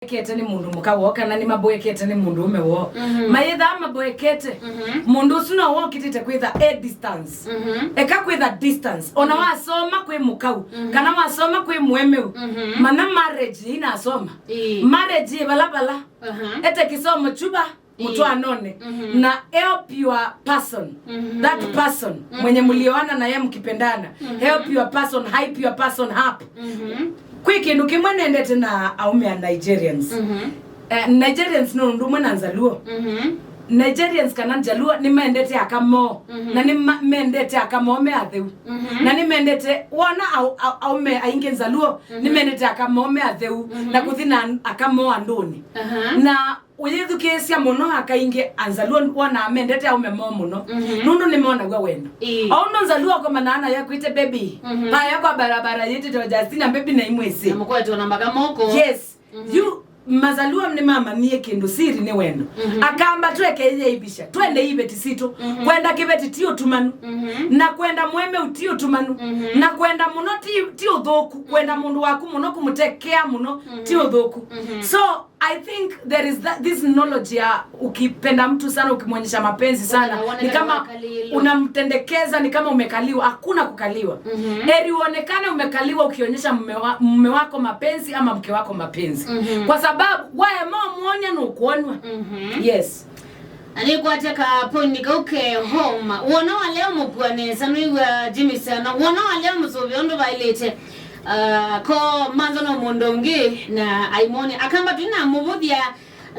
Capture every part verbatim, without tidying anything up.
Ekete nĩ mũndũ mũka woo, kana nĩmaboekete nĩ mũndũ ũme woo. Mhm. Mayĩthaa maboekete, mhm, mũndũ ũsu no wokĩtĩte kwĩtha e distance. Mhm. Eka kwĩtha distance. Ona, mhm, wasoma kwĩ mũkau, mhm, kana wasoma kwĩ mũemeu, mhm, mana marriage yĩinasoma. Ĩĩ. Marriage yĩ vala vala. Aha. Ete kĩsomo chuba, ĩĩ, mũtwanone. Mhm. Na help your person. Mhm. That person, mhm, mwenye mlioana na yeye mkipendana. Mhm. Help your person, hype your person up. Mhm. Kwĩ kĩndũ kĩmwe nendete na aume a Nigerians. Mhm. Eh, Nigerians no ũndũ ũmwe na Nzaluo. Mhm. Nigerians kana Njaluo nĩmendete aka moo. Mhm. Na nĩmendete aka moo me atheu. Mhm. Na nĩmendete, wona au-, au-, aume aingĩ Nzaluo, mhm, nĩmendete aka moo me atheu, mhm, na kũthi na aka moo andũnĩ. Aha. Na ũyĩthukĩĩsya mũno, akaingĩ Anzaluo wonaa mendete aume moo mũno, mhm, nũndũ nĩmonaw'a wendo. Ĩĩ. O ũndũ Nzaluo akomanaa nayo akwĩte baby, mhm, paya kwa barabara yĩtĩtwe Justina baby na imwĩsĩ. Na mũkwetwe na mbaka moko. Yes. Mhm. Yu Mazaluo nĩmamanyie kĩndũ siri nĩ wendo. Mhm. Akamba tweke ĩyĩivisha, twende iveti sitũ. Mhm. Kwenda kĩveti ti ũtumanu. Mhm. Na kwenda mũemeu ti ũtumanu. Mhm. Na kwenda mũno ti, ti ũthũku. Kwenda mũndũ waku mũno, kũmũtekea mũno, ti, mhm, ũthũku. Mhm. So, I think there is that, this knowledge ya ukipenda mtu sana, ukimwonyesha mapenzi sana, ni kama unamtendekeza, ni kama umekaliwa. Hakuna kukaliwa. Mhm. Eri uonekane umekaliwa ukionyesha mume wa-, mume wako mapenzi ama mke wako mapenzi. Mhm. Kwa sababu waema muonya nũkwonwa. Mhm. Yes. Anikwatya ka point kau ke homa. Wona wa leo mũkua nesa, nũiw'a Jimmy sana. Wona wa leo mũsũvĩ ũndũ vailĩte. Ah, ko manzo no mũndũ ũngĩ na aimoni. Akamba twina mũvũthya,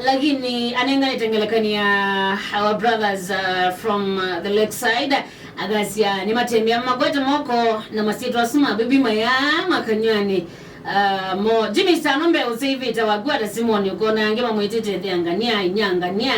lakini anenganĩte ngelekani ya our brothers, uh, from, uh, the lakeside. Akasya nĩmatembea makwete moko na masyĩtwa asu ma baby maya makanywani. Uh, mo Jimmy Sano mbe ũseivĩte waku ata Simoni ũkona angĩ mamwĩtĩte thĩangania, inyangania.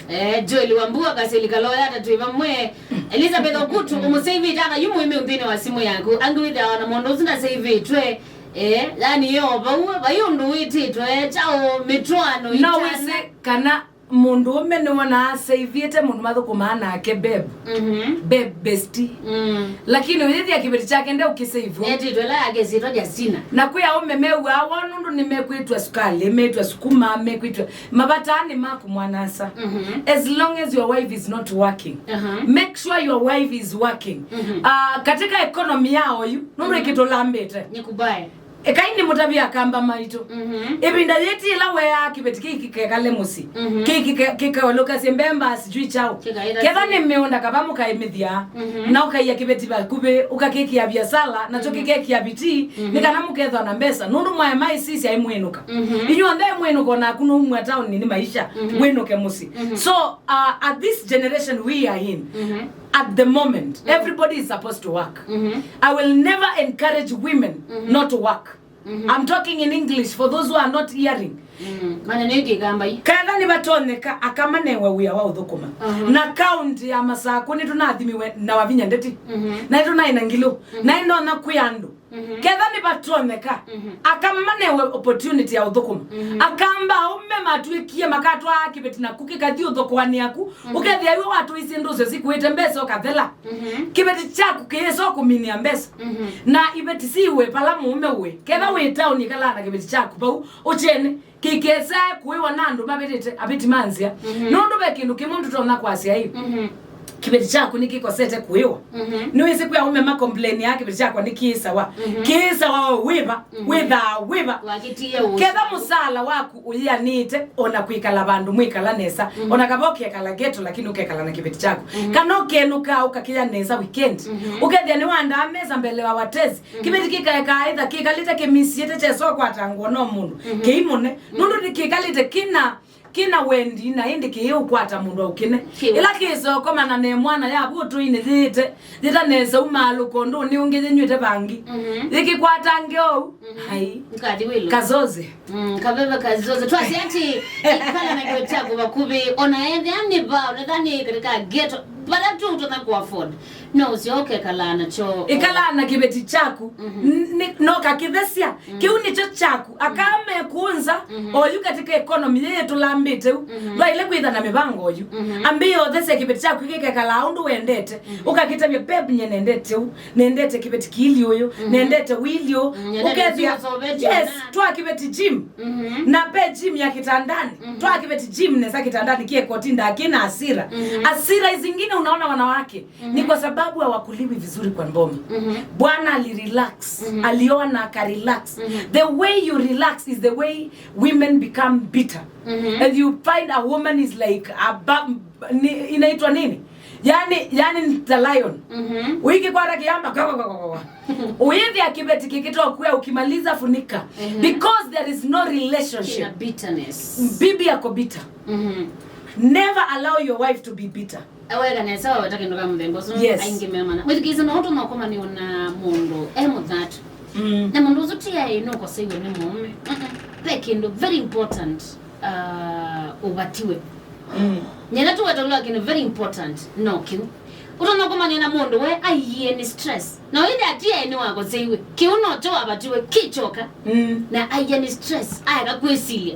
Eh, Joel Wambua, Kaseli Kaloya, ata twĩ vamwe. Elizabeth Okutu, ũmũseivĩte ata yu mũĩme nthĩnĩ wa simũ yaku. Angĩ wĩthĩawa na mũndũ ũsu ndaseivĩtwe. Eh, yani yo vau, vai ũndũ wĩtĩtwe, kyaũ mĩtwaano. No itana. Wĩsĩ kana mũndũ ũme nĩwonaa aseivĩte mũndũ mathũkũmaa nake babe. Mhm. Babe bestie. Mm. Lakini ũyĩthĩa kĩveti kyake nde ũkĩseivwa. Etĩtwe ĩla yake syĩtwa Jasina. Na kwĩ aũme mew'aa woo nũndũ nĩmekwĩtwa sukali, mekwĩtwa sukuma, mekwĩtwa mavataa nĩ maku mwanasa. Mhm. As long as your wife is not working, aha, make sure your wife is working. Mhm. Ah, katika economy ya oyu, nũndũ, mhm, ĩkĩtũlambĩte. Nĩkubae. Ekai nĩmũtavye akamba maitũ. Mhm. Ĩvinda yĩti ĩla weaa kĩveti kĩĩ kĩkekale mũsyĩ. Mhm. Kĩĩ kĩke-, kĩkaolokasye mbemba sijui chao. Kĩkaĩta ketha sijui. Nĩ mĩũnda kava mũkaĩmĩthya. Mhm. Na ũkaia kĩveti vakuvĩ, ũkakĩkĩa viasala, nakyo, mhm, kĩkekĩa vitii, mhm, nĩ kana mũkethwa na mbesa. Nũndũ mwaema ĩsisya ĩmwĩnũka. Mhm. Inyuonthe ĩmwĩnũka onaku nũumwa taoni nĩ maisha, mhm, wĩnũke mũsyĩ. Mhm. So, uh, at this generation we are in, mhm, at the moment, mhm, everybody is supposed to work. Mhm. I will never encourage women, mhm, not to work. Mhm. I'm talking in English for those who are not hearing. Mm. Mana nĩ Kĩkamba yu. Ketha nĩvatonyeka, aka manewe wĩa wa ũthũkũma. Mhm. Na kaunti ya Masakũ nĩtũnathimiwe na Wavinya Ndeti. Mhm. Na nĩtũnaĩ na ngilũ. Mhm. Na nĩnona kwĩ andũ. Mhm. Ketha nĩvatonyeka, mhm, aka manewe opportunity ya ũthũkũma. Mhm. Akamba aũme matw'ĩkie makatwaa kĩveti naku kĩkathi ũthũkũanĩ aku. Mhm. Ũkethĩa iwe watũisye ndũsyo sikuĩte mbesa ũkathela. Mhm. Kĩveti kyaku kĩyĩsa kũminĩa mbesa. Mhm. Na iveti siwe vala mũũme ũĩ. Ketha wĩ taoni ĩkalaa na kĩveti kyaku vau ũkyene, kĩkesa kũĩwa na andũ mavĩtĩte, avĩti ma nzĩa. Mhm. Nũndũ ve kĩndũ kĩmwe tũtonya kwasya ĩ, mhm, kĩveti kyaku nĩkĩkosete kũĩwa. Mhm. Nĩwĩsĩ kwĩ aũme makomplainia kĩveti kyakwa nĩkĩĩsawa. Mhm. Kĩĩsawa o wĩva, mhm, wĩthaa wĩva. Wakĩtie ũũ. Ketha mũsala waku ũyĩanĩte, ona kwĩkala vandũ mwĩkala nesa, mhm, ona kava ũkekala geto, lakini ũkekala na kĩveti kyaku. Mhm. Kana ũkenũka ũkakĩya nesa weekend. Mhm. Ũkethĩa nĩwandaa mesa mbele wa watezi. Mhm. Kĩveti kĩkaekaa ĩtha kĩkalĩte kĩmisiĩte kyesa ũkwata ngũa no mũndũ. Mhm. Kĩimũne. Mhm. Nũndũ nĩ kĩkalĩte kĩna, kĩna wendi na ĩndĩ kĩĩ ũkwata mũndũ aũkĩne. Kĩu. Ĩla kĩsokoma na ne mwana yavu ũtũinĩ yĩĩte, yĩta nesa umaalũka ũndũ nĩ ũngĩ yĩnywĩte vangi. Mhm. Yĩkĩkwata ngeou. Mhm. Ai. Nkathi wĩlo. Kazoze. Mm, kaveva kazoze. Twasya ati, ikala na kĩveti kyaku vakuvĩ, ona ethĩa nĩ va, ona ethĩa nĩ katika ghetto, vala tu ũtonya ku afford. No ũsyoke kalaa nakyo. Ĩkalaa na kĩveti kyaku. Mhm. N-, nĩ-, no kakĩthesya. Mhm. Kĩu nĩkyo kyaku. Akaa mekũnza, mhm, oyu katika economy yĩĩ tũlambĩte ũu. Mhm. Ndwaĩle kwĩtha na mĩvango oyu. Mhm. Ambĩĩa ũthesya kĩveti kyaku kĩkekalaa ũndũ wendete. Mhm. Ũkakĩtavya, "Babe, nye nendete ũu. Nendete kĩveti kĩili ũyũ. Mhm. Nendete wĩili ũũ." Mhm. Nendete Ũkethĩa, sio sovetio yes, na. Twa kĩveti gym. Mhm. Na pe gym ya kitandani. Mhm. Twa kĩveti gym nesa kitandani kĩekotindaa kĩna asira. Mhm. Asira zingine unaona wanawake. Mhm. Ni kwa sababu hawakuliwi vizuri kwa boma. Mhm. Bwana alirelax, mhm, alioa na akarelax. Mhm. The way you relax is the way women become bitter. Mhm. And you find a woman is like a ba-, ni, inaitwa nini? Yani, yani ni the lion. Mhm. Uikikwata kiamba, kwa, kwa, kwa, kwa, kwa. Uithia kibeti kikitokuya, ukimaliza funika. Mhm. Because there is no relationship. Kina bitterness. Bibi yako bitter. Mhm. Never allow your wife to be bitter. Aweka nesa waweta kindu ka muthemba usu. Yes. Aingi memana. Mwithikise no utu no komani ona mundu e muthatu. Mm. Na mundu usu ti ai no koseiwe ni mume. Mm-mm. Pe kindu very important, uh, ubatiwe. Mm. Nyena tu wetolwa kindu very important no kiu. Utu no komani na mundu we aiye ni stress. Na wende atia ni wakoseiwe. Kiu no cho abatiwe kichoka. Mm. Na aiye ni stress. Aya kakwesilia.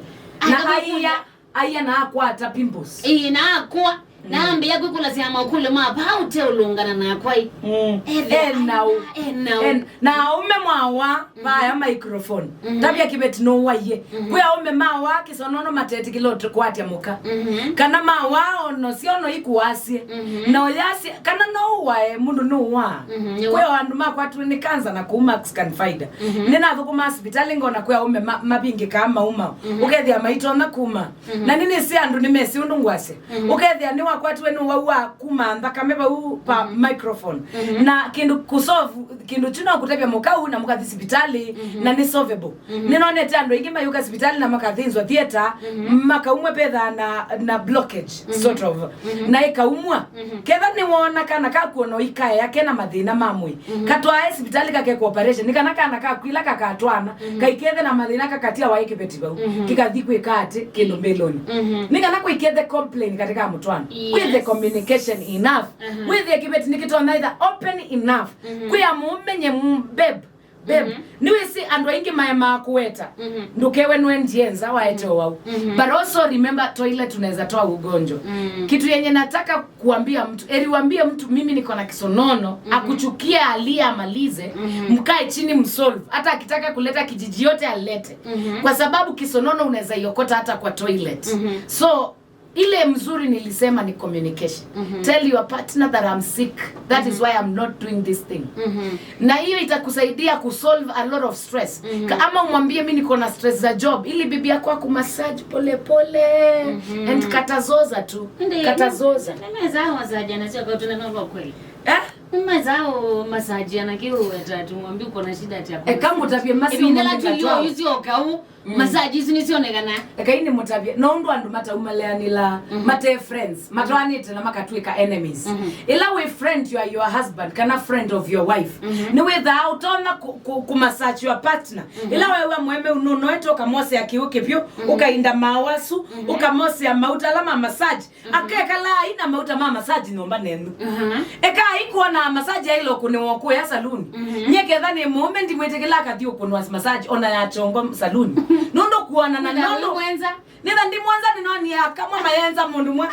Na aiya Aia na akwata pimples. Ĩĩ, na akwa. Mm. Na ambĩa kwĩkũlasya maũkũlyo ma vaa ũteũlũngana nakwa ĩ. Mm. Ethĩa e nau. Aina, e nau. En-, na aume mawa, mhm, vaya microphone. Mhm. Tavya kĩveti nũwaie. Mhm. Kwĩ aume mawa kĩsonono matetĩkĩla ũkwatya mũka. Mhm. Kana mawa ono syono ikuasye. Mhm. Na ũyasya, kana no ũwae, mũndũ nũwaa. Mhm, nĩwa. Kwĩ o andũ makwatiwe nĩ kanza na kũu Max Kanfaida. Mhm. Nĩnathũkũmaa sivitalĩ ngona kwĩ aume ma-, mavingĩkaa maumao. Mhm. Ũkethĩa maitonya kuma. Mhm. Na nĩnĩsĩ andũ nĩmesĩ ũndũ ngwasya. Mhm. Ũkethĩa nĩwakwatiwe nĩ ũwau wa kuma nthakame vau pa, mhm, microphone. Mhm. Na kĩndũ kũsolve, kĩndũ kyu no kũtavya mũkau na mũkathi sivitalĩ, mhm, na nĩ solvable. Mhm. Nĩnonete andũ aingĩ mayũka sivitalĩ na makathĩnzwa theater, mhm, makaumwa petha na, na blockage, mhm, sort of. Mhm. Na ĩkaumwa. Mhm. Ketha nĩwona kana kaku ona ikaea kena mathĩna ma mwĩĩ, mhm, katwae sivitalĩ kakekwa operation, nĩ kana kana kaku ila kakatwana, mhm, kaikethe na mathĩna kakatia waĩ kĩveti vau, mhm, kĩkathi kwĩka atĩ kĩndũ mbĩlũnĩ. Mhm. Nĩ kana kũikethe complain katika mũtwano. Yes. Kwĩthe communication enough. Mhm. Wĩthĩe kĩveti nĩkĩtonya itha open enough. Mhm. Kwĩa mũũme nye mu-, babe, Babe, mhm, nĩwĩsĩ andũ aingĩ maemaa kũweta. Mhm. Ndũkewe nũendie nza waete, mhm, ũwau. Mhm. But also remember toilet unaweza toa ugonjwa. Mm. Kitu yenye nataka kuambia mtu, eri uambie mtu, "Mimi niko na kisonono," mhm, akuchukie, alie, amalize, mhm, mkae chini msolve. Hata akitaka kuleta kijiji yote alete. Mhm. Kwa sababu kisonono unaweza iokota hata kwa toilet. Mhm. So, ile mzuri nilisema ni communication. Mhm. Tell your partner that I'm sick. That is, mhm, why I'm not doing this thing. Mhm. Na hiyo itakusaidia kusolve a lot of stress. Mhm. Ka-, ama umwambie, "Mi niko na stress za job," ili bibi yako akumassage pole pole. Mhm. And katazoza tu. Ndi, katazoza. Nimezao massage anasema kwa tuna nalo kweli. Eh? Nimezao massage anakiu atatu mwambie uko na shida ya. Eka mutavye masi. Imindela tu yo yuzi okau. Mm. Massage isu nĩsyonekana. Ekai nĩmũtavye, no ũndũ andũ mataumaleanĩla, mhm, mate friends, mhm, matwaanĩte na makatw'ĩka enemies. Mhm. Ĩla wĩ friend, you are your husband, kana friend of your wife. Mhm. Nĩwĩthaa ũtonya kũ-, kũ-, kũmassage your partner. Mhm. Ĩla weew'a mũemeu nũnoete, ũkamosea kĩw'ũ kĩvyũ, mhm, ũkainda maaũ asu, mhm, ũkamosea mauta ala ma massage, mhm, akekalaa aina mauta ma massage nyũmba nenyu. Mhm. Ekai kuona massage aile ũkũnĩwa ũkũya saluni. Mhm. Nyie ketha nĩ mũũme ndimwĩtĩkĩla akathi ũkũnwa massage ona ya chongo saluni. Nũndũ kuona na nũndũ mwenza. Nĩtha ndimwenza nĩnonie akamwe mayenza mũndũ mwe.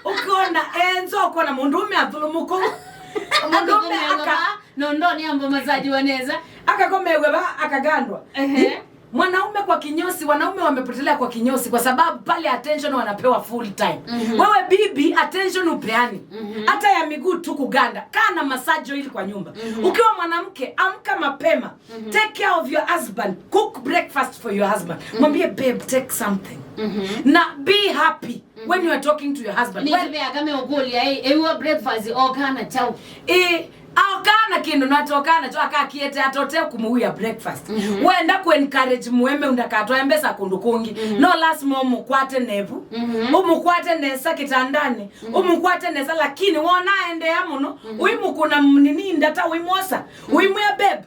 Ũkona enza ũkona mũndũ ũme athulumuko. Mũndũ ũme aka. Nũndũ nĩ ambo massage waneza. Akakomewe ba akagandwa. Ehe. Mwanaume kwa kinyozi, wanaume wamepotelea kwa kinyozi kwa sababu pale attention wanapewa full time. Mhm. Wewe bibi, attention upeani. Mhm. Hata ya miguu tu kuganda. Kaa na massage oil kwa nyumba. Mhm. Ukiwa mwanamke, amka mapema. Mhm. Take care of your husband. Cook breakfast for your husband. Mhm. Mwambie, "Babe, take something." Mhm. Na be happy when you are talking to your husband. Ni. When tũveaka meũkũlya, "Ĩ, ĩw'a breakfast oka na chau?" Ĩ, aokaa na kĩndũ, na atokaa nakyo, akakiete atote kũmũwia breakfast. Mhm. Wenda kũ encourage mũemeu ndakatwae mbesa kũndũ kũngĩ. Mhm. No lasima ũmũkwate nevu. Mhm. Ũmũkwate nesa kĩtandanĩ. Mhm. Ũmũkwate nesa, lakini wona aendeea mũno, mhm, ũimũkũna nini ndata, ũimwosa. Mhm. Ũimwĩa, "Babe,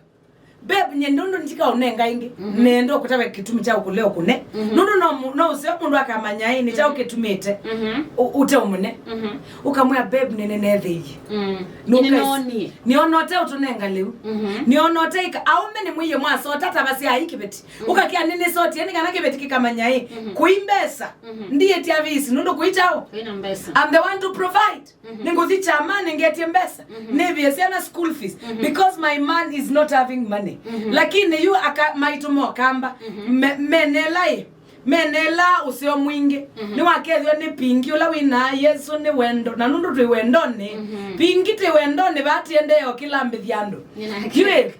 Babe, nye nũndũ ndikaũnenga ĩngĩ. Mhm. Nenda ũkũtawe kĩtumi kya ũkũle ũkũne. Mhm. Nũndũ no mu- no ũseo mũndũ akamanya ĩ nĩ kyaũ kĩtumĩte. Mhm. Ũ- ũte ũmũne. Mhm. Ũkamwĩa, "Babe, nĩnĩneethĩie." Mm. Nũkaisi- Nĩnĩnoonie. Nĩona ũte ũtũnenga lĩu. Mhm. Nĩona ũte ika- aũme nĩ mwĩie mwasota tavasya ai kĩveti. Mhm. Ũkakĩa nĩnĩsotie nĩ kana kĩveti kĩkamanya ĩ. Mhm. Kũi mbesa. Mhm. Ndiĩtya visi nũndũ kũi kyaũ. Wĩna mbesa. I'm the one to provide. Mhm. Nĩngũthi kyamanĩ ngetie mbesa. Mhm. Nĩvĩe syana school fees. Mhm. Because my man is not having money. Mhm. Lakini yu aka maitũ mokamba. Mhm. Me- menelaĩ. Menela ũseo mwingĩ. Mhm. Nĩwakethwa nĩ Pingi ũla wĩna Yesu nĩ wendo. Na nũndũ twĩ wendonĩ. Mhm. Pingi twĩ wendonĩ vaa tiendee o kĩla mbĩthi andũ. Nĩnakeka.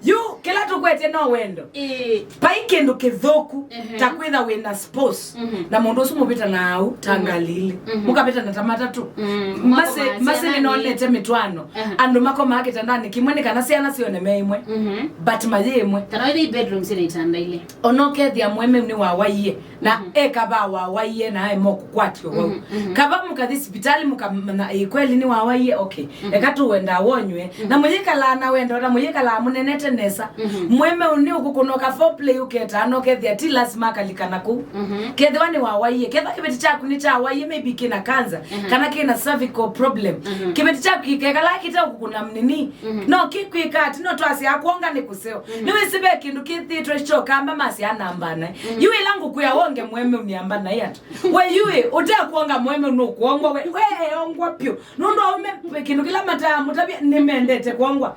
Yu kĩla tũkwetye no wendo. Ĩĩ. Vai kĩndũ kĩthũku. Ehe. Ta kwĩtha wĩna spouse. Mhm. Na mũndũ ũsu mũvĩtana au ta ngalili. Mhm. Mũkavĩtana ta matatũ. Mm. Mase- mase nĩnonete mĩtwaano. Aha. Andũ makomaa kĩtandanĩ kĩmwe nĩ kana syana syone me imwe. Mhm. But mayĩ imwe. Kana wĩthĩ bedroom syĩna itanda ilĩ. Ona ũkethĩa mũemeu nĩwawaie. Na mhm. Eka va wawaie na aema kũkwatio vau. Mhm, mhm. Kava mũkathi sipitali mũkamanya ĩ kweli nĩ wawaie, okay. Mhm. Eka tũwendaa wonywe. Mhm. Na mũyĩkalaa na wendo na mũyĩkalaa mũnenete nesa. Mhm. Mweme ũnĩ ũkũkũnoka foreplay ũketaa na ũkethĩa ti lasima akalikana kũu. Mhm. Kethĩwa nĩ wawaie, ketha kĩveti kyaku nĩ kyawaie, maybe kĩna cancer, mhm. Kana kĩna cervical problem. Mhm. Kĩveti kyaku kĩkekala kĩte ũkũkũna mnini. Mhm. No kĩkwĩka ati no twasya kwonga nĩ kũseo. Mhm. Nĩwĩsĩ ve kĩndũ kĩthĩtwe kyokamba masya namba naĩ. Mhm. Yu ĩla ngũkwĩa wonge mweme ũniamba naĩ ata. We yu ĩ, ũte kwonga mweme nũkwongwa we. We eongwa pyũ. Nũndũ aume kĩndũ kĩla mataa mũtavya nĩmendete kwongwa.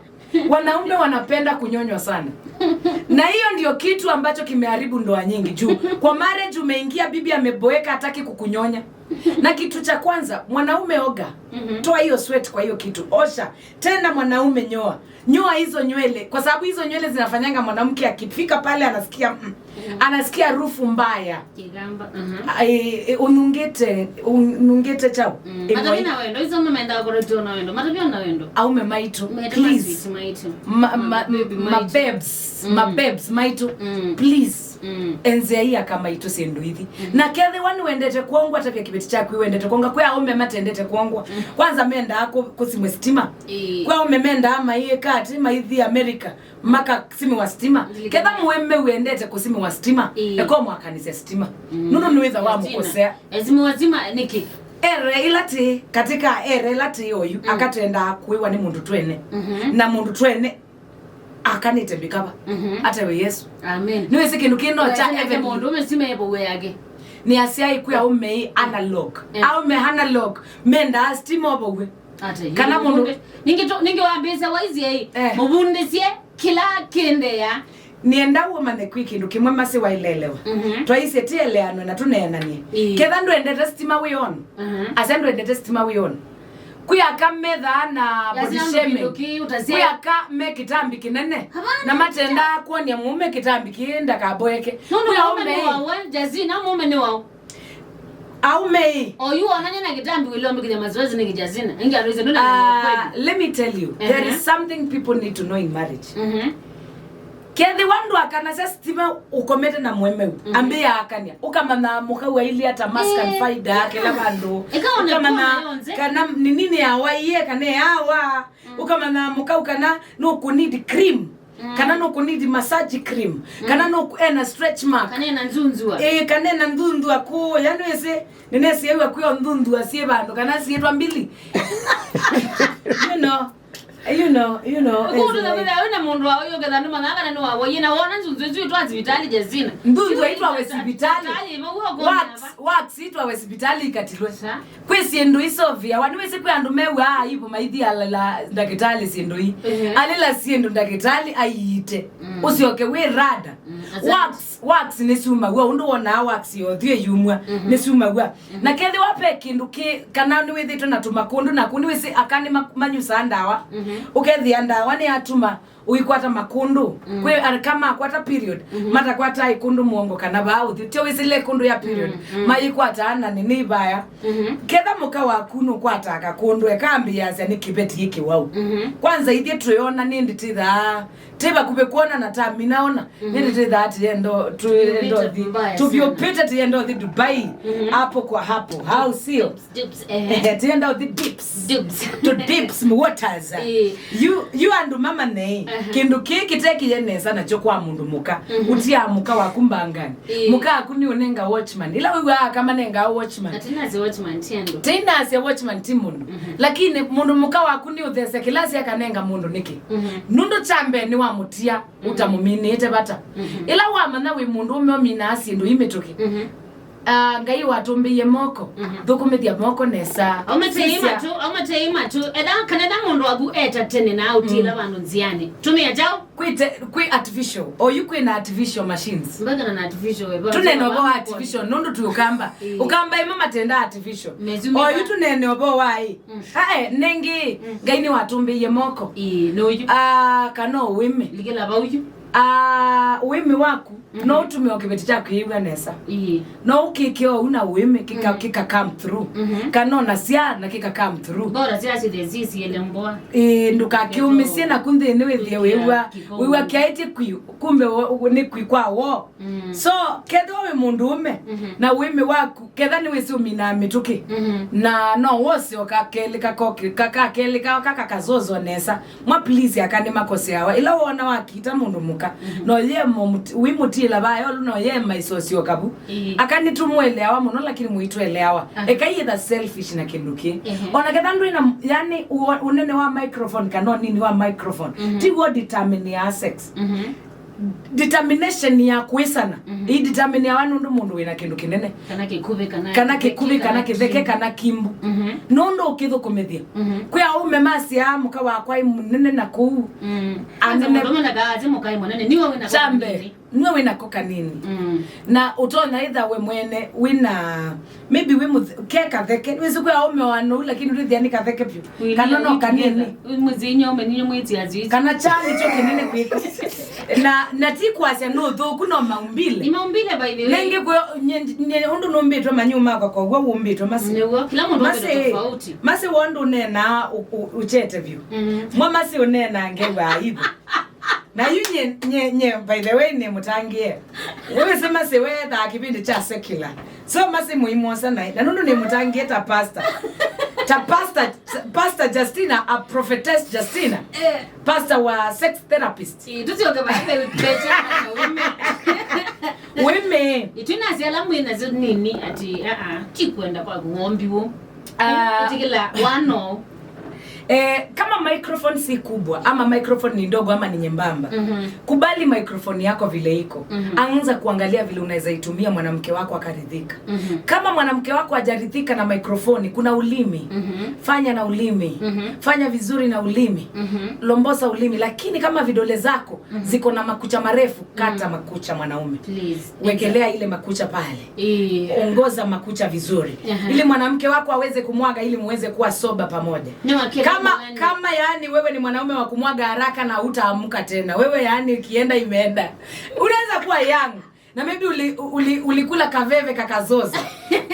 Wanaume wanapenda kunyonywa sana. Na hiyo ndio kitu ambacho kimeharibu ndoa nyingi juu. Kwa marriage umeingia bibi ameboeka hataki kukunyonya. Na kitu cha kwanza, mwanaume oga. Mhm. Toa hiyo sweat kwa hiyo kitu. Osha. Tena mwanaume nyoa. Nyoa hizo nywele. Kwa sababu hizo nywele zinafanyanga mwanamke akifika pale anasikia, mm, mm. Anasikia harufu mbaya. Kigamba, mhm. Ai, e, unungĩte, unungĩte chao. Mm. Ĩmwe. Matavya na wendo, izo mamendaa kũrũtĩwa na wendo. Matavya na wendo. Aume maitũ, mete please. Masweet maitũ. Ma- ma- ma- baby maitũ. Mababes, mm. Mababes maitũ, mm. Please. Mm. Enzeai aka maitũ syĩndũ ithi. Mm. Na kethĩwa nĩwendete kwongwa, tavya kĩveti kyaku wendete kwongwa. Kwĩ aume matendete kwongwa. Mm. Kwanza mendaa kũ- kũsimwe stima. Ĩĩ. Kwĩ aume mendaa maiĩka ati maithi America makasimiwa stima. Ngilikana. Ketha mũeme wendete kũsimiwa stima, ĩĩ. Eko mwakanisya stima. Mm. Nũndũ nĩwĩtha wa mũkosea. Esimiwa stima nĩkĩ? Ere ila ti katika ere ila ti oyu, mm. Akatenda kũĩwa nĩ mũndũ twene. Mhm. Na mũndũ twene akanĩte mbikava. Mhm. Atewe Yesu. Amen. Nĩwĩsĩ kĩndũ kĩno kya evidence. Mũndũ ũme stima ĩvo yake. Nĩ asyai kwĩ aume analog. Eh. Aume analog mendaa stima ũvow'e. Ate, kana mũndũ ningĩ ningĩ wambĩĩsya waisye ĩ, eh. Mũvundĩsye kĩla kĩendeea. Nĩenda ũmanye kwĩ kĩndũ kĩmwe masi wailelewa. Mhm. Twaisye tieleanwe na tũneenanie. Ĩĩ. Ketha ndwendete stima wĩ on. Mhm. Asya ndwendete stima wĩ on. Kwĩ aka methaa na body shaming. Kwĩ aka me kĩtambi kĩnene. Na matendaa kuonia mũme kĩtambi kĩĩ ndakaboeke. Nũndũ kwĩ aume nĩ wau, Jazina, mũme nĩ wau. Aume ĩ. Oyu onanya na kĩtambi wĩle ũmbĩkĩthya mazoezi nĩ kijazina. Ingi alweze ndona. Ah, let me tell you, there is something people need to know in marriage. Mhm. Kethĩwa ndwakanasya stima ũkomete na mũemeu, mhm. Ambĩa akania. Ũkamanya mũkau aili ata mask and faida kĩla vandũ. Ũkamanya kana nĩ nini yawaie kana yawa. Mm. Ũkamanya mũkau kana nũkũ need cream. Mm. Kana nũkũ need massage cream. Mm. Kana nũkũ ena stretch mark. Kana ena nzunzua. Eh, kana ena nzunzua kũya nĩwĩsĩ. Nĩnesiĩw'a kwĩo nzunzua syĩ vandũ kana syĩtwa mbili. You know. You know, kũndũ na kwĩthĩa wĩna mũndũ wa ũyũ ketha nĩ mang'ang'ana nĩ wawaie na wona nzunzu isu itwa sivitali Jazina. Nzunzu itwawe sivitali. Wax, wax itwawe sivitali ikatilwe. Kwĩ syĩndũ isoviawa nĩwĩsĩ kwĩ andũ mew'aa aivu maithi alala ndakĩtalĩ syĩndũ ii. Ehe. Alĩla syĩndũ ndakĩtalĩ aiite. Mm. Ũsyoke wĩ rada. Mm, asante. Wax, wax nĩsyumaw'a ũndũ wonaa wax yothyũ ĩyumw'a. Mhm. Nĩsyumaw'a. Mhm. Na kethĩwa ve kĩndũ kĩ kana nĩwĩthĩtwe na tũmakũndũ naku nĩwĩsĩ aka nĩ ma- manyusaa ndawa. Mhm. Ũkethĩa ndawa nĩyatuma Ũikwata makũndũ. Mm. Kwĩ areka makwata period, mhm, matakwata ĩkũndũ mũongo kana vaa ũthyũ. Tyo wĩsĩle ĩkũndũ ya period. Mm, mm. Mayĩkwataa na nĩ nĩ ivaya. Mhm. Ketha mũka waku nũkwataa kakũndũ, eka ambĩĩasya nĩ kĩveti ĩ kĩwau. Mhm. Kwanza ithyĩ twĩona nĩ ndĩtĩthaa. Tĩ vakuvĩ kwona na ta minaona. Mhm. Nĩ ndĩtĩthaa tĩyendo, tũyendo ũthi. Tũvyũpĩte tũyendo ũthi Dubai. Mhm. Hapo kwa hapo. Hau sio? Dips, eh. Eh, tũyenda ũthi dips. Dips. To dips, waters. Eh. You, you andũ mamanye, eh, aha, kĩndũ kĩĩ kĩtekĩye nesa nakyo kwa mũndũ mũka. Mhm. Ũtiaa mũka waku mbangani. Eh. Mũka aku nĩ ũnenga watchman. Ĩla wĩw'aa aka manengaa watchman. Na tinasya watchman ti andũ. Tinasya watchman ti mũndũ. Mhm. Lakini mũndũ mũka waku nĩ ũthesya kĩlasi akanenga mũndũ nĩkĩ? Mhm. Nũndũ kya mbee nĩwamũtia, mhm, ũtamũminĩĩte vata. Mhm. Ĩla wamanya wĩ mũndũ ũme ũminaa syĩndũ imĩtũkĩ. Mhm. Ah, Ngai watũmbĩie moko, mhm, thũkũmĩthya moko nesa. Aumatei matu, aumatei matu. Etha, kana etha mũndũ waku eta tene na autila, mm, vandũ nziani. Tumia chao. Kwĩ te-, kwĩ artificial. Oyu kwĩ na artificial machines. Mbaka na artificial, we, tũnene ũvoo wa artificial, nũndũ tũkamba. Ĩĩ. Ũkamba ĩmwe matenda artificial. Oyu tũnene ũvoo wa ĩ. Mm. Ae, nengi, mm, Ngai nĩ watũmbĩie moko. Ĩĩ, nũyu. Ah, kana ũĩmĩ. Likĩla vau yu. Ah, ũĩmĩ waku. Mhm. No ũtume o kĩveti kya kwĩĩw'a nesa. Ĩĩ. No ũkĩke ũu na ũĩmĩ kĩka, mhm, kĩka come through. Mhm. Kana ona sya na kĩka come through. Bora sya sithe sisiele mboa. Ĩĩ, ndũkakĩũmĩsye naku nthĩnĩ wĩthĩe wĩw'a, wĩw'a kyaĩtye kwi, kumbe wo-, nĩ kwi kwa woo. Mm. So, kethĩwa wĩ mũndũ ũme, mhm, na ũĩmĩ waku, ketha nĩwĩsĩ ũminaa mĩtũkĩ. Mhm. Na no wose o kakelĩ kako, ka-, kakelĩ ka-, ka-, kakazozo nesa. Mwa please aka nĩmakoseawa. Ĩla woona wakita mũndũ mũka, mhm, no yema ũmũti-, wĩmũtiĩla vaya, olo no yema isosio kavu. Ĩĩ. Aka nĩtũmũeleawa mũno, lakini mũitũeleawa. Aha. Eka yĩtha selfish na kĩndũ kĩ. Ehe. Ona ketha ndwĩ na, yani, ũ-, ũnene wa microphone kana ũnini wa microphone, mhm, ti wo determineaa sex. Mhm. Determination ya kwĩsana, mhm, ĩdetermineawa nũndũ mũndũ wĩna kĩndũ kĩnene. Kana kĩkuvĩ, kana, kana kĩkuvĩ, kana kĩtheke, kana kimbu. Mhm. Nũndũ ũkĩthũkũmĩthya. Mhm. Kwĩ aũme masyaa mũka wakwa ĩ mũnene na kũu. Mm. Anene. Kwanza mũndũ mũnene kaasya mũka ĩ mũnene, nĩwe wĩna kya mbee, nĩwe wĩnako kanini. Mm. Na ũtonya ĩtha we mwene wĩna, maybe wĩ mũth-, ke katheke. Wĩsĩ kwĩ aũme wa nou, lakini ndwĩthĩa nĩ katheke vyũ. Kana no kanini. Mũzinyo ũme ninyo mwĩti azizi. Kana kya nĩkyo kĩnene kwĩka. Na, na ti kwasya nĩ ũthũku, no maumbile. Ni maumbile, by the way. Nengĩ kwĩ, nye, nye, ũndũ nũmbĩtwe manyũ makwa, kwa ũguo wũmbĩtwe masi. Nĩguo, kila mũndũ ombĩtwe tofauti. Masi wondũ ũneenaa ũ-, ũ-, ũkyete vyũ. Mhm. Mwa masi ũneenaa ngewa aibu. Na yu nye, nye, nye, by the way, nĩ mũtangĩe. Wewe sema se we tha kipindi cha secular. So masi muhimu sana. Na nũndũ nĩ mũtangĩe ta pastor. Ta pastor, Pastor Justina, a prophetess Justina. Eh. Pastor wa sex therapist. Ĩ, tũsyoke vaa mbee, mbecha na ũme. Ũme. Itwĩnasya ala mwĩ nasyo nini ati, a-a, ti kwenda kwaku wombiwo. Ah. Ĩtĩkĩla wano. Eh, kama microphone si kubwa, ama microphone ni ndogo, ama ni nyembamba, mhm, kubali microphone yako vile iko. Mhm. Anza kuangalia vile unaweza itumia mwanamke wako akaridhika. Mhm. Kama mwanamke wako hajaridhika na microphone, kuna ulimi. Mhm. Fanya na ulimi. Mhm. Fanya vizuri na ulimi. Mhm. Lombosa ulimi. Lakini kama vidole zako, mhm, ziko na makucha marefu, kata, mhm, makucha, mwanaume. Please. Wekelea ile makucha pale. Eh. Ongoza makucha vizuri. Aha. Ili mwanamke wako aweze kumwaga, ili muweze kuwa soba pamoja. Kama, kama yani wewe ni mwanaume wa kumwaga haraka na hutaamka tena. Wewe yani ikienda imeenda. Unaweza kuwa young. Na maybe uli-, uli-, ulikula kaveve kakazoza.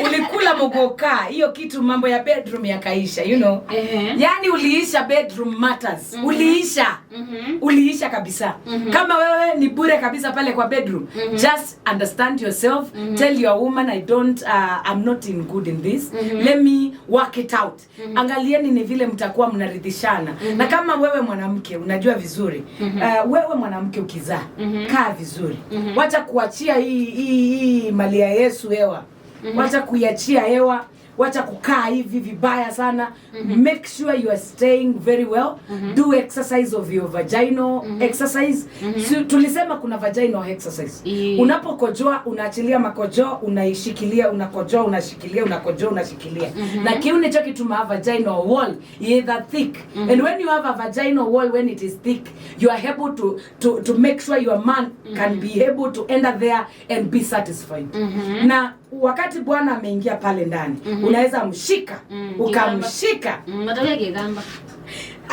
Ulikula mogoka. Hiyo kitu, mambo ya bedroom yakaisha, you know. Ehe. Yani uliisha bedroom matters. Mhm. Uliisha. Mhm. Uliisha kabisa. Mhm. Kama wewe ni bure kabisa pale kwa bedroom, mhm, just understand yourself. Mhm. Tell your woman, "I don't, uh, I'm not in good in this. Mhm. Let me work it out." Mhm. Angalieni ni vile mtakuwa mnaridhishana. Mhm. Na kama wewe mwanamke unajua vizuri, mhm, uh, wewe mwanamke ukizaa, mhm, kaa vizuri. Mhm. Wacha kuachia hii, hii, hii mali ya Yesu hewa. Mhm. Wacha kuiachia hewa. Wacha kukaa hivi vibaya sana. Mhm. Make sure you are staying very well. Mhm. Do exercise of your vaginal, mhm, exercise. Mhm. Si tulisema kuna vaginal exercise. Ii. Unapokojoa, unaachilia makojoo, unaishikilia, unakojoa, unashikilia, unakojoa, unashikilia. Mhm. Na kĩu nĩkyo kĩtumaa vaginal wall yĩtha thick. Mhm. And when you have a vaginal wall, when it is thick, you are able to, to, to make sure your man can, mhm, be able to enter there and be satisfied. Mhm. Na wakati bwana ameingia pale ndani, mhm, unaweza mshika, mm, ukamshika. Mm, matokeo kigamba.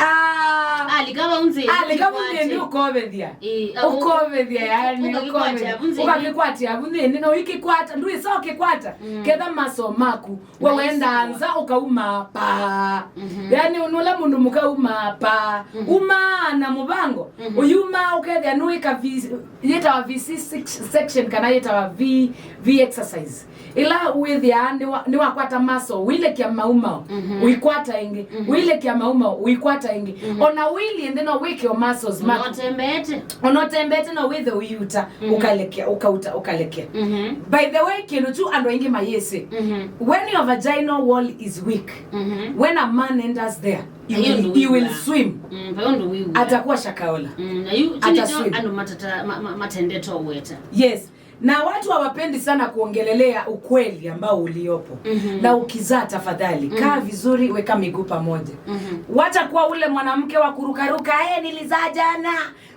Ah, alika vau nzĩnĩ, alika vau nzĩnĩ ũkovethya. Ĩĩ, ah, ũkovethya, yani, ũkakĩkwatĩa vau nzĩnĩ. Ũkakĩkwatĩa vau nzĩnĩ, na ũikĩkwata, ndwĩsa ũkĩkwata. Mm. Ketha maso maku, we wenda nza ũkauma pa. Mhm. Yani, nũla mũndũ mũka uma pa. Mhm. Umaa na mũvango. Mhm. Ũyuma ũkethĩa nũĩka vi-, yĩtawa V C six section kana yĩtawa V, V exercise. Ĩla wĩthĩaa nĩwa-, nĩwakwata muscle, ũilekya maumao, mhm, ũikwata ĩngĩ, mhm, ũilekya maumao, ũikwata ĩngĩ. Mhm. Ona ũilyĩ nthĩ no wĩke o muscles maku. Ona ũtembeete. Ona ũtembeete no wĩthe ũiuta, mhm, ũkalekya, ũkauta, ũkalekya. Mhm. By the way, kĩndũ kyu andũ aingĩ mayĩsĩ. Mhm. When your vaginal wall is weak, mhm, when a man enters there, he will, he will swim. Mm, vai ũndũ wĩw'aa. Atakuwa shakaola. Mm, na yu, ata swim. Andũ matata-, ma-, ma-, matendete ũweta. Yes. Na watu hawapendi sana kuongelelea ukweli ambao uliopo. Mhm. Na ukizaa, tafadhali, mhm, kaa vizuri, weka miguu pamoja. Mhm. Wacha kuwa ule mwanamke wa kurukaruka, "Eh, nilizaa jana."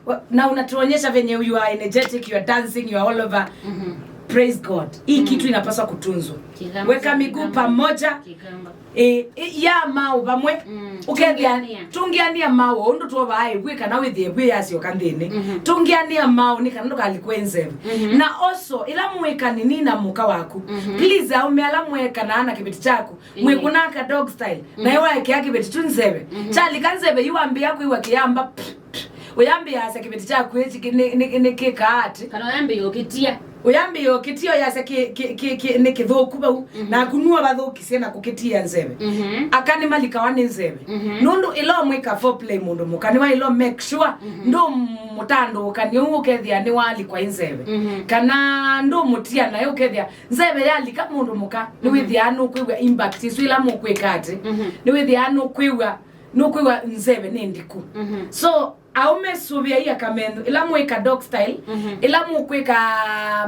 Wa-, na unatuonyesha venye you are energetic, you are dancing, you are all over. Mhm. Praise God. Hii, mhm, kitu inapaswa kutunzwa. Kikamba, weka miguu, kikamba, pamoja. Kikamba. Ĩ, ĩ, ya maũ vamwe. Mm. Ũkethĩa, tũngĩanĩa. Tũngĩanĩa maũ, ũndũ twovaa ĩvw'ĩ kana wĩthĩe ĩvw'ĩ yasyoka nthĩnĩ. Mhm. Tũngĩanĩa maũ nĩ kana ndũkalikwe nzeve. Mhm. Na also, ĩla mwĩkanini na mũka waku, mhm, please, aũme ala mwĩkanaa na kĩveti kyaku, ĩĩ, mwĩkũnaa ka dog style, mhm, naĩ waekea kĩveti tu nzeve. Mhm. Kyalika nzeve, yu wambĩĩa kwĩw'a kĩyamba, pff, pff, ũyambĩĩasya kĩveti kyaku ĩkĩ nĩ, nĩ, nĩ kĩkaa atĩ. Kana ũyambĩĩa ũkĩtia. Ũyambĩĩa ũkĩtia ũyasya kĩ, kĩ, kĩ, kĩ, nĩ kĩthũku vau, mhm, naku nue vathũkisye na kũkĩtia nzeve. Mhm. Aka nĩmalikawa nĩ nzeve. Mhm. Nũndũ ĩla ũmwĩka foreplay mũndũ mũka, nĩwaĩle make sure, mhm, ndũmũtandũũkany'a ũu ũkethĩa nĩwalikwa ĩ nzeve. Mhm. Kana ndũmũtia naĩ ũkethĩa nzeve yalika mũndũ mũka, mhm, nĩwĩthĩaa nũkwĩw'a impact isu ila mũkwĩka atĩ. Mhm. Nĩwĩthĩaa nũkwĩw'a, nũkwĩw'a nzeve nĩ ndiku. Mhm. So, aũme sũvĩai akamendu, ĩla mwĩka dog style, mhm, ĩla mũkwĩka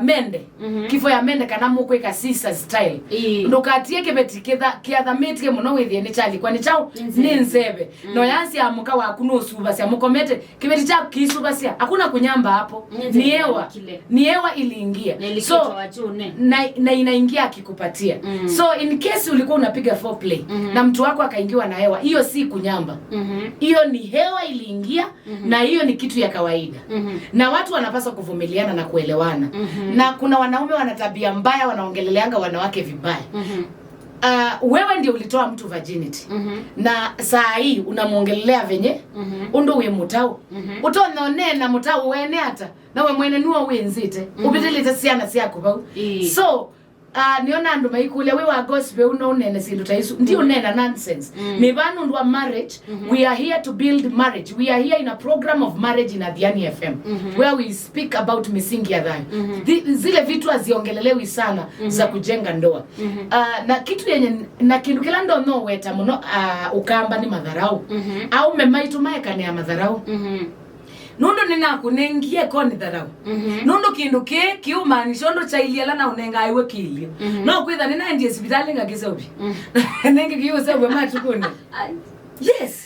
mende, mhm, kifo ya mende, kana mũkwĩka scissors style. Ĩĩ. Ndũkatie kĩveti kĩtha-, kĩathamĩtie mũno wĩthĩe nĩ kyalikwa nĩ kyaũ, nĩ nzeve. Nĩ nzeve. Mm. No yasya mũka waku nũsuvasya mũkomete, kĩveti kyaku kĩisuvasya. Hakuna kunyamba hapo. Nĩ nzeve. Ni hewa. Kile. Ni hewa iliingia. Na ilikitwa. So, wachune. Na, na inaingia akikupatia. Mm. So, in case ulikuwa unapiga foreplay, mhm, na mtu wako akaingiwa na hewa, hiyo si kunyamba. Mhm. Hiyo ni hewa iliingia, mhm, na hiyo ni kitu ya kawaida. Mhm. Na watu wanapaswa kuvumiliana na kuelewana. Mhm. Na kuna wanaume wana tabia mbaya, wanaongeleleanga wanawake vibaya. Mhm. Ah, wewe ndio ulitoa mtu virginity. Mhm. Na saa hii unamwongelelea venye, mhm, ũndũ wĩ mũtau. Mhm. Ũtonya ũneena mũtau wene ata? Nawe mwene nuo wĩnzĩte. Mhm. Ũvĩtĩlĩte syana syaku vau. Ĩĩ. So, ah, nĩona andũ maikũlya, "Wĩ wa gospel, no ũneene syĩndũ ta isu?" Ndi, mhm, ũneena nonsense. Mm. Nĩ vaa nũndũ wa marriage. Mhm. We are here to build marriage. We are here in a program of marriage in Athiani F M, mhm, where we speak about misingi ya thayũ. Mhm. Thi-, zile vitu haziongelelewi sana, mhm, za kujenga ndoa. Mhm. Ah, na kitu yenye, na kĩndũ kĩla ndonya ũweta mũno, ah, Ũkamba nĩ madharau. Mhm. Aũme maitũ maekanĩa madharau. Mhm. Nũndũ nĩnakũnengie ko nĩ tharaũ. Mhm. Nũndũ kĩndũ kĩĩ kĩũmaanisha ũndũ kyailyĩ ala naũnengaĩwe kĩilye. Mhm. No kwĩtha nĩnaendie sivitalĩ ngakĩseũvya. Mhm. Nenge kĩũseũvya matukũnĩ. Ai. Yes.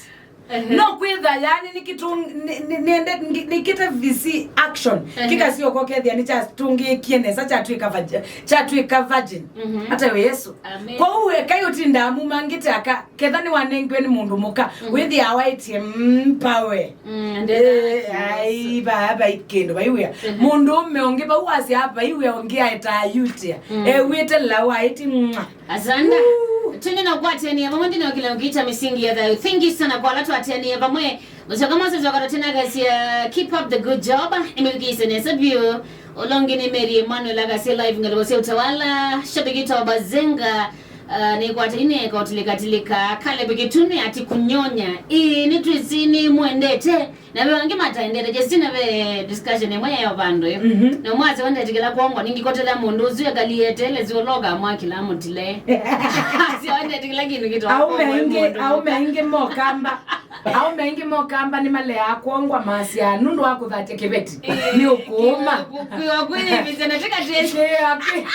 Ehe. No kwĩtha yani nĩkĩtũ-, nĩ-, nĩ-, nĩende-, nĩ-, nĩkĩte V C action. Ehe. Kĩkasyoka ũkethĩa nĩkyatũngĩĩkie nesa, kyatw'ĩka vag-, kyatw'ĩka virgin. Mhm. Ata we Yesu. Amen. Kwoou ekai ũtindaa mumangĩte aka, ketha nĩwanengiwe nĩ mũndũ mũka, mhm, wĩthĩaa waĩtye, mm, pawe. Mm, ndenda. Eh, ai, vaa vai kĩndũ vai wĩa. Mhm. Mũndũ ũme ũngĩ vau wasya vai wĩa ũngĩ aetaa yutia. Mm. Ew'ĩte lawa aĩti mwa. Asanda. Woo. Twende na kwatania vamwe nthĩnĩ wa kĩlungu kĩĩ kya mĩsingi ya thayũ. Thank you sana kwa ala twatania vamwe. Mũcoka Moses wakatũtinagasya, keep up the good job. Nĩmĩvikĩĩsye nesa vyũ. Ũla ũngĩ nĩ Mary Emmanuel akasya live ngalĩko sya Utawala. Shabiki to Bazenga, uh, nĩkwataine kaũtilĩkatilĩka. Caleb Kitune ati kunyonya. Ĩĩ, nĩtwĩsĩ nĩmwendete. Na ve angĩ mataendete. Justina ve discussion ĩmwe yeo vandũ ĩ. Mhm. Na ũmwe asya, "Wendete kĩla kwongwa, ningĩkotela mũndũ ũsu ekaliete, lesi ũloka mwa kĩla mũtile." Asya, "Wendete kĩla kĩndũ kĩtwa kwongwa mũndũ." Aume aingĩ, aume aingĩ mokamba. Aũme aingĩ mokamba nĩmaleaa kwongwa masyaa nũndũ wa kũthatya kĩveti. Ĩĩ, nĩ ũkũũma. Kwĩwa kwĩyĩvĩsya na tĩka tĩsĩ. Ĩĩ, akĩ-,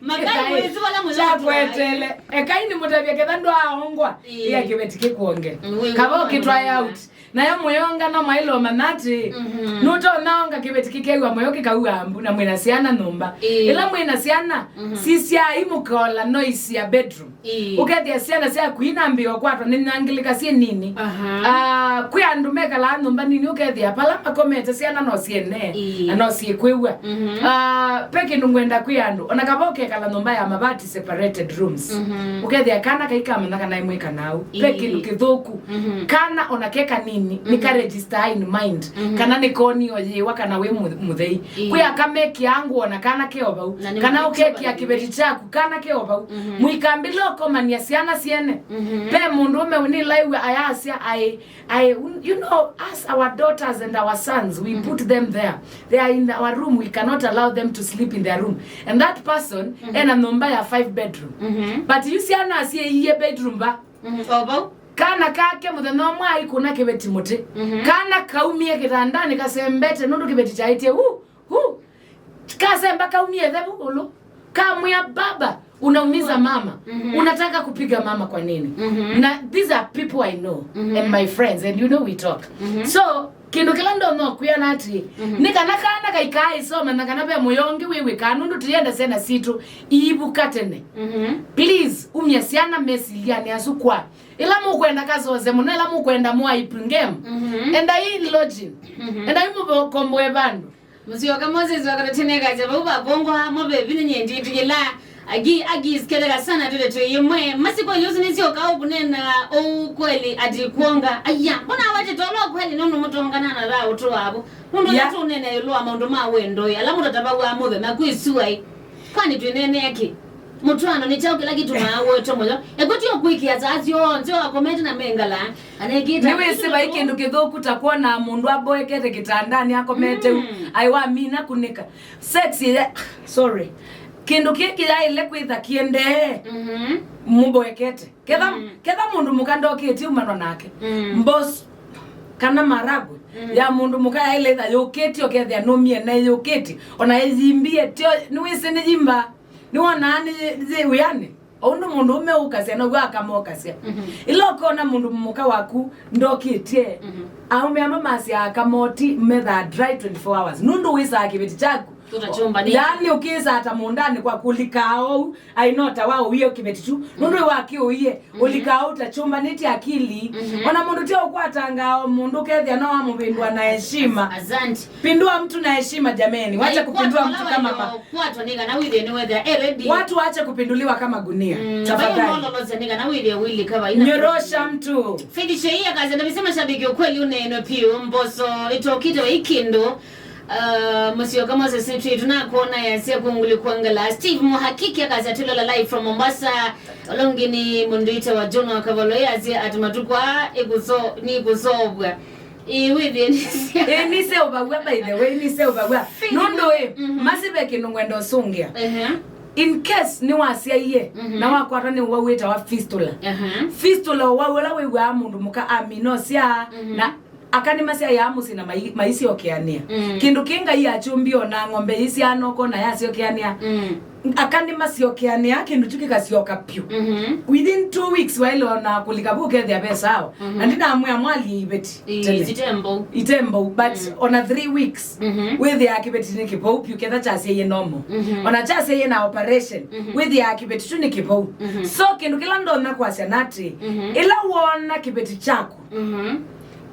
makai mwĩsĩ vala mũyo kyakwetele. Ekai nĩmũtavya ketha ndwaaongwa, ĩĩ, ĩa kĩveti kĩkwonge. Mm, kava ũkĩtwae out. Nayo mũyonga no mwaĩle ũmanya atĩ, mhm, nũtonya onga kĩveti kĩkew'a mũyo kĩkaua mbu na mwĩna syana nyũmba. Ĩĩ. Ĩla mwĩna syana, mhm, sisyai mũkola noise ya bedroom. Ĩĩ. Ũkethĩa syana syaku inambĩĩa ũkwatwa nĩ nyangĩlĩka syĩ nini. Aha. Ah, kwĩ andũ mekalaa nyũmba nini, ũkethĩa pala makomete syana no syene, ĩĩ, na no syĩkwĩw'a. Mhm. Ah, pe kĩndũ ngwenda kwĩ andũ, ona kava ũkekala nyũmba ya mavati, separated rooms. Mhm. Ũkethĩa kana kaikamanya kana imwĩka nau. Pe, ĩĩ, kĩndũ kĩthũku. Mhm. Kana ona ke kanini, nĩ, mhm, ka register in mind. Mhm. Kana nĩ konio yĩwa kana wĩ mũ-, mũthei. Ĩĩ. Kwĩ aka mekĩaa ngũa na kana ke o vau. Na nĩ kana ũkekĩa kĩveti kyaku, kana ke o vau. Mhm. Mũikambĩle ũkomania syana syene. Mhm. Pe mũndũ ũme nĩlaĩw'a ayasya aĩ, aĩ, you know, us, our daughters and our sons, we, mhm, put them there. They are in our room, we cannot allow them to sleep in their room. And that person, mhm, ena nyũmba ya five bedroom. Mhm. But yu syana asyĩie bedroom va. Mhm. O vau. Kana kake mũthenya ũmwe aikũna kĩveti mũtĩ. Mhm. Kana kaumie kĩtandanĩ kasembete nũndũ kĩveti kyaĩtye, hu, hu. Kasemba kaumie ĩthe vu ũlũ. Kamwĩa, "Baba, unaumiza mama. Mhm. Unataka kupiga mama kwa nini?" Mhm. Na these are people I know, mhm, and my friends, and you know we talk. Mhm. So, kĩndũ kĩla ndonya kwĩana atĩ, mhm, nĩ kana kana kaikaa ĩsoma na kana ve mũyo ũngĩ wĩw'ĩkaa nũndũ tũyenda syana sitũ iivuka tene. Mhm. Please, umya syana mesilyanĩ asu kwa. Ĩla mũkwenda kasose mũno, ĩla mũkwenda mũ hype game. Mhm. Endai lodging. Mhm. Endai mũkomboe vandũ. Mũsyoka Moses wa Karatineka, vau vakongwa mo vevi nĩ nyenditũ yĩla agi, agi sketeka sana tũte twĩ yĩmwe. Masi kweli ũsu nĩsyoka ũkunena ũu kweli ati kuonga. Aya, mbona awete tolo kweli nũndũ mũtongana na thaa ũtũ wavo. Nũndũ, yeah, tũnene ĩũlũ wa maũndũ ma wendo, ala mũtatavaw'a mũthenya kwĩ sua ĩ. Kwani twĩneenea kĩ? Mũtwaano nĩ kyaũ kĩla kĩtumaa wĩtwe mũyo? Eko ti ũkwĩkĩa saa syonthe wakomete na mengala, anekĩta. Nĩwĩsĩ vai kĩndũ kĩthũku ta kwona mũndũ aboekete kĩtandanĩ akomete u, mm, aĩ wamina kunĩka. Sex ya, sorry. Kĩndũ kĩĩ kĩyaĩle kwĩtha kĩendee, mhm, mũboekete. Ketha, mm, ketha mũndũ mũka ndokĩtie umanwa nake. Mm. Mbos kana maragwe, mm, ya mũndũ mũka yaĩle ĩtha yũkĩtie, ũkethĩa nũmie naĩ yũkĩtie. Ona ĩyimbie, tyo, nĩwĩsĩ nĩyimba. Nĩwonaa nĩ yĩ wĩanĩ. O ũndũ mũndũ ũme ũkasya, now'o akamokasya. Mhm. Ĩla ũkona mũndũ mũka waku ndokĩtie, mhm, aũme amwe masyaa akamoti methaa dry twenty-four hours. Nũndũ wĩsaa kĩveti kyaku. Ũtakyũmbanĩte. Yaani ũkĩsaa ta mũũndanĩ kwaku ũlikaa ou, ainota wa ũie kĩveti kyu. Nũndũ wakĩũie, mhm, ũlikaa ũtakyũmbanĩte akili. Mhm. Ona mũndũ ti ũkwatangaa o mũndũ ũkethĩa no wamũvĩndũa na heshima. Asante. Pindua mtu na heshima, jameni. Wacha kupindua mtu kama ma- Kwatwa nĩ kana wĩthĩe nĩwethĩa e ready. Watu wache kupinduliwa kama gunia. Mm, tafadhali. Nyorosha mtu. Fidishe hii akazi anabisema shabiki ukweli uneno pio mboso itokite wa ikindo. Uh, Musyoka Moses nitwi tunakuona yasya kunguli kwangala. Steve Muhakiki akazi atulola live from Mombasa. Olongini mundu ite wa John wa Kavalo yasya ati matukwa ikuso ni kusovwa. Ĩĩ, wĩthĩe nĩsya. Ĩĩ, nĩseũvaw'a, by the way, nĩseũvaw'a. Nũndũ ĩ, mhm, masi ve kĩndũ ngwenda ũsũngĩa. Ehe. In case nĩwasyaie, mhm, na wakwatwa nĩ ũwau wĩtawa fistula. Ehe. Fistula ũwau ũla wĩw'aa mũndũ mũka amina ũsyaa, mhm, na aka nĩmasyaĩaa mũsyĩ na mai-, maisyokeanĩa. Mm. Kĩndũ kĩ Ngai akyũmbie ona ng'ombe ĩisyaana ũkona yasyokeanĩa. Mm. Aka nĩmasyokeanĩa, kĩndũ kyu kĩkasyoka vyũ. Mhm. Within two weeks waĩle ona kũlika vu ũkethĩa ve sawa. Mhm. Na ndinamwĩa mwalie iveti. Ii, tene. Ite mbou. Ite mbou, but, mm, ona three weeks, mhm, wĩthĩaa kĩveti nĩ kĩvou vyũ ketha kyasyaie normal. Mhm. Ona kyasyaie na operation, mhm, wĩthĩaa kĩveti kyu nĩ kĩvou. Mhm. So kĩndũ kĩla ndonya kwasya nĩ atĩ, mhm, ĩla woona kĩveti kyaku, mhm,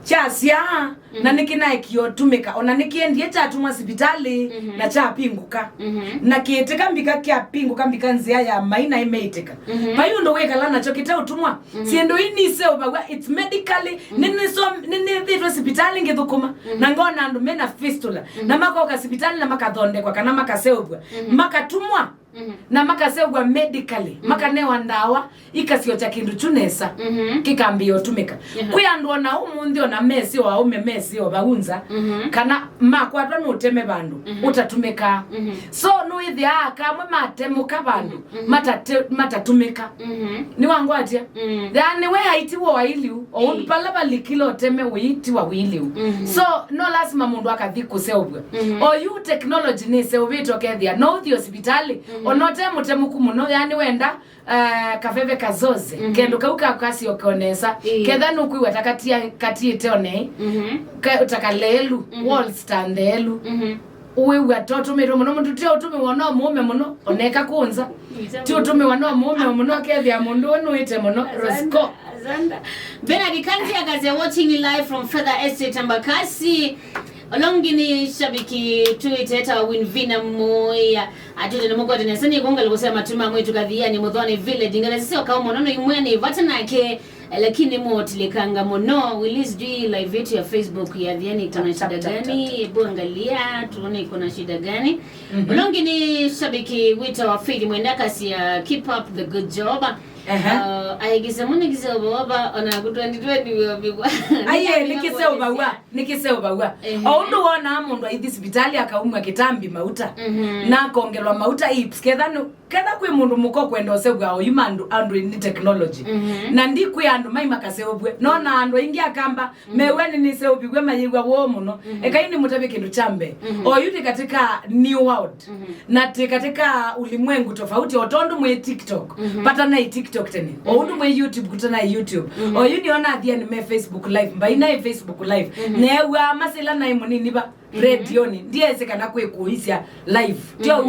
kyasyaa, mhm, na nĩkĩnaekie ũtũmĩka, ona nĩkĩendie kyatumwa sivitalĩ, mhm, na kyapingũka. Mhm. Na kĩĩtĩka mbika kyapingũka mbika nzĩa ya mai na ĩmeĩtĩka. Mhm. Vai ũndũ wĩkala nakyo kĩteũtumwa. Mhm. Syĩndũ ii niseũvaw'a, it's medically, mhm, nĩ-, nĩso-, nĩ-, nĩnĩthĩtwe sivitalĩ ngĩthũkũma, mhm, na ngona andũ mena fistula, mhm, na makoka sivitalĩ na makathondekwa kana makaseũvw'a, mhm, makatumwa. Mhm. Na makaseũvw'a medically, mhm, makanewa ndawa, ikasyokya kĩndũ kyu nesa, mhm, kĩkambĩĩa ũtũmĩka. Mhm. Kwĩ andũ ona ũmũnthĩ ona mesĩ o aũme mesĩ o vau nza, mhm, kana makwatwa nĩ ũteme vandũ, mhm, ũtatũmĩkaa. Mhm. So nĩwĩthĩaa aka amwe matemũka vandũ, mhm, matate-, matatũmĩka. Mhm. Nĩwangwatya? Mm. Yaani we aitiwa wailiu, o ũndũ, ĩĩ, pala valikile ũteme ũitiwa wĩiliu. Mhm. So no lasima mũndũ akathi kũseũvw'a. Mhm. O yu technology nĩseũvĩtwe ũkethĩa no ũthi sivitalĩ, mhm, ona ũte mũtemũku mũno, yaani wenda, eh, kaveve kazoze, mhm, kendo kau kakasyoka nesa. Ĩĩ. Ketha nũkwĩw'a ta katia-, katiĩte one, mhm, ka- ta kaleelu, mhm, walls ta ntheelu. Mhm. Ũwĩw'a ta ũtũmĩtwe mũno mũndũ, ti ũtũmĩwa no mũũme mũno, oneka kũnza. Ti ũtũmĩwa no mũũme mũno, akethĩa mũndũ ũũ nũĩte mũno. Rosco. Asante. Bernard Kanzi akasya, watching you live from Feather Estate, Embakasi. Ũla ũngĩ nĩ shabiki twĩtĩe ta Winvina Mũĩa. Atwĩte nĩ mũkwete nesa nĩ kũnga lũkũsya matuma mwĩtu kathiani Mũthwani Village. Ngelesi sya ũkao mũno no imwe nĩ vata nake, eh, lakini mũtilikanga mũno. Willis G live yetu ya Facebook ya Thiani, kuna shida gani? Hebu angalia tuone kuna shida gani. Mhm. Ũla ũngĩ nĩ shabiki wĩtawa Faith Mwenda akasya, keep up the good job. Ehe. Uh, aikisya mũno kĩseo baba, ona ku twenty twenty wĩovĩwa. Aiye, nĩ kĩseo baua, nĩ kĩseo baua. Ehe. O ũndũ wonaa mũndũ aithi sivitalĩ akaumwa kĩtambi mauta, mhm, na akongelwa mauta hips, ketha nĩ- ketha kwĩ mũndũ mũka ũkwenda ũseũvw'a oyu ma andũ, andũ nĩ technology. Mhm. Na ndi kwĩ andũ mai makaseũvw'e. Nona andũ aingĩ akamba, mhm, mew'a nĩnĩseũviw'e mayĩw'a woo mũno. Mhm. Ekai nĩmũtavye kĩndũ kya mbee. Mhm. Oyu nĩ katika new world. Mhm. Na ti katika ulimwengu tofauti, o tondũ mwĩ TikTok. Mhm. Pata naĩ TikTok tene. O ũndũ mwĩ YouTube kũta naĩ YouTube. Mhm. Oyu nĩona athia nĩ me Facebook live. Mbai naĩ Facebook live. Mhm. Neew'aa masila naĩ mũnini va. Mhm. Redioni. Ndiesĩ kana kwĩ kũisya live. Tyo, mhm,